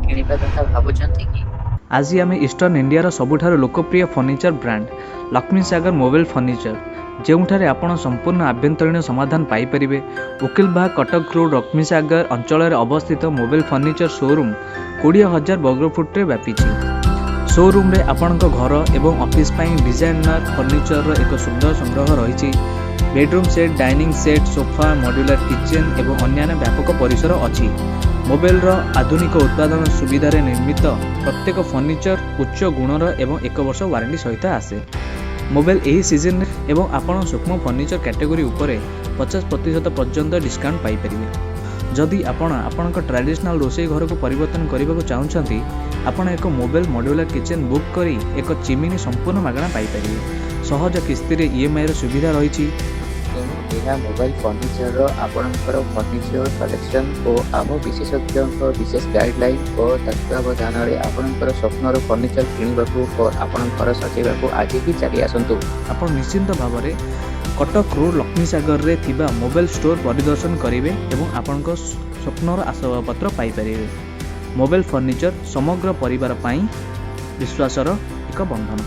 କିଣିବା କଥା ଭାବୁଛନ୍ତି କି? ଆଜି ଆମେ ଇଷ୍ଟର୍ଣ୍ଣ ଇଣ୍ଡିଆର ସବୁଠାରୁ ଲୋକପ୍ରିୟ ଫର୍ଣ୍ଣିଚର ବ୍ରାଣ୍ଡ ଲକ୍ଷ୍ମୀସାଗର ମୋବେଲ ଫର୍ଣ୍ଣିଚର, ଯେଉଁଠାରେ ଆପଣ ସମ୍ପୂର୍ଣ୍ଣ ଆଭ୍ୟନ୍ତରୀଣ ସମାଧାନ ପାଇପାରିବେ। ଓକିଲବାଗ, କଟକ ରୋଡ, ଲକ୍ଷ୍ମୀସାଗର ଅଞ୍ଚଳରେ ଅବସ୍ଥିତ ମୋବେଲ ଫର୍ଣ୍ଣିଚର ସୋରୁମ୍ 20,000 ବର୍ଗଫୁଟରେ ବ୍ୟାପିଛି। ସୋରୁମ୍ରେ ଆପଣଙ୍କ ଘର ଏବଂ ଅଫିସ୍ ପାଇଁ ଡିଜାଇନର ଫର୍ଣ୍ଣିଚରର ଏକ ସୁନ୍ଦର ସଂଗ୍ରହ ରହିଛି। Bedroom set, dining set, sofa, modular kitchen ଏବଂ ଅନ୍ୟାନ୍ୟ ବ୍ୟାପକ ପରିସର ଅଛି। ମୋବେଲର ଆଧୁନିକ ଉତ୍ପାଦନ ସୁବିଧାରେ ନିର୍ମିତ ପ୍ରତ୍ୟେକ ଫର୍ଣ୍ଣିଚର ଉଚ୍ଚ ଗୁଣର ଏବଂ ଏକ ବର୍ଷ ୱାରେଣ୍ଟି ସହିତ ଆସେ। ମୋବେଲ ଏହି ସିଜନରେ ଏବଂ ଆପଣ ସୂକ୍ଷ୍ମ ଫର୍ଣ୍ଣିଚର କ୍ୟାଟେଗୋରୀ ଉପରେ 50% ପର୍ଯ୍ୟନ୍ତ ଡିସ୍କାଉଣ୍ଟ ପାଇପାରିବେ। ଯଦି ଆପଣ ଆପଣଙ୍କ ଟ୍ରାଡିସନାଲ ରୋଷେଇ ଘରକୁ ପରିବର୍ତ୍ତନ କରିବାକୁ ଚାହୁଁଛନ୍ତି, ଆପଣ ଏକ ମୋବେଲ ମଡ୍ୟୁଲାର କିଚେନ୍ ବୁକ୍ କରି ଏକ ଚିମିନି ସମ୍ପୂର୍ଣ୍ଣ ମାଗଣା ପାଇପାରିବେ। ସହଜ କିସ୍ତିରେ ଇଏମ୍ଆଇର ସୁବିଧା ରହିଛି। ତେଣୁ ଏହା ମୋବେଲ ଫର୍ଣ୍ଣିଚରର ଆପଣଙ୍କର ଫର୍ଣ୍ଣିଚର କଲେକ୍ସନ ଓ ଆମ ବିଶେଷଜ୍ଞଙ୍କ ବିଶେଷ ଗାଇଡଲାଇନ ଓ ତତ୍ତ୍ୱାବଧାନରେ ଆପଣଙ୍କର ସ୍ୱପ୍ନର ଫର୍ଣ୍ଣିଚର କିଣିବାକୁ ଓ ଆପଣଙ୍କ ଘର ସଜେଇବାକୁ ଆଜି ହିଁ ଚାଲି ଆସନ୍ତୁ। ଆପଣ ନିଶ୍ଚିନ୍ତ ଭାବରେ କଟକ ରୋଡ, ଲକ୍ଷ୍ମୀସାଗରରେ ଥିବା ମୋବେଲ ଷ୍ଟୋର ପରିଦର୍ଶନ କରିବେ ଏବଂ ଆପଣଙ୍କ ସ୍ୱପ୍ନର ଆସବାବପତ୍ର ପାଇପାରିବେ। ମୋବେଲ ଫର୍ଣ୍ଣିଚର, ସମଗ୍ର ପରିବାର ପାଇଁ ବିଶ୍ୱାସର ଏକ ବନ୍ଧନ।